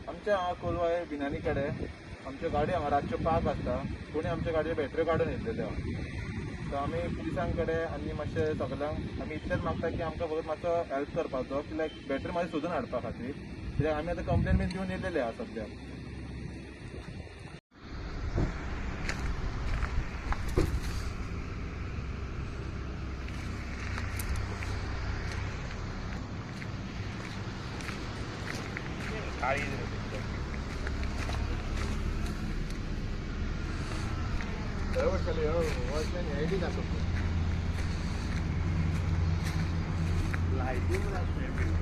आमच्या हांगा कोलवा बिनानी कडेन आमच्यो गाडयो हांगा रातच्यो पार्क आसता. कोणी आमच्या गाडयो बॅटऱ्यो काडून येतलेल्यो. सो आमी पुलिसां कडेन आनी मातशें सगल्यांक आमी इतलेंच मागता की आमकां फक्त मातसो हेल्प करपाचो की लायक बॅटरी मातशी सोदून हाडपा खातीर, कित्याक आमी आतां कंप्लेन बीन दिवन येयलेले आसा सद्या. लायटींग.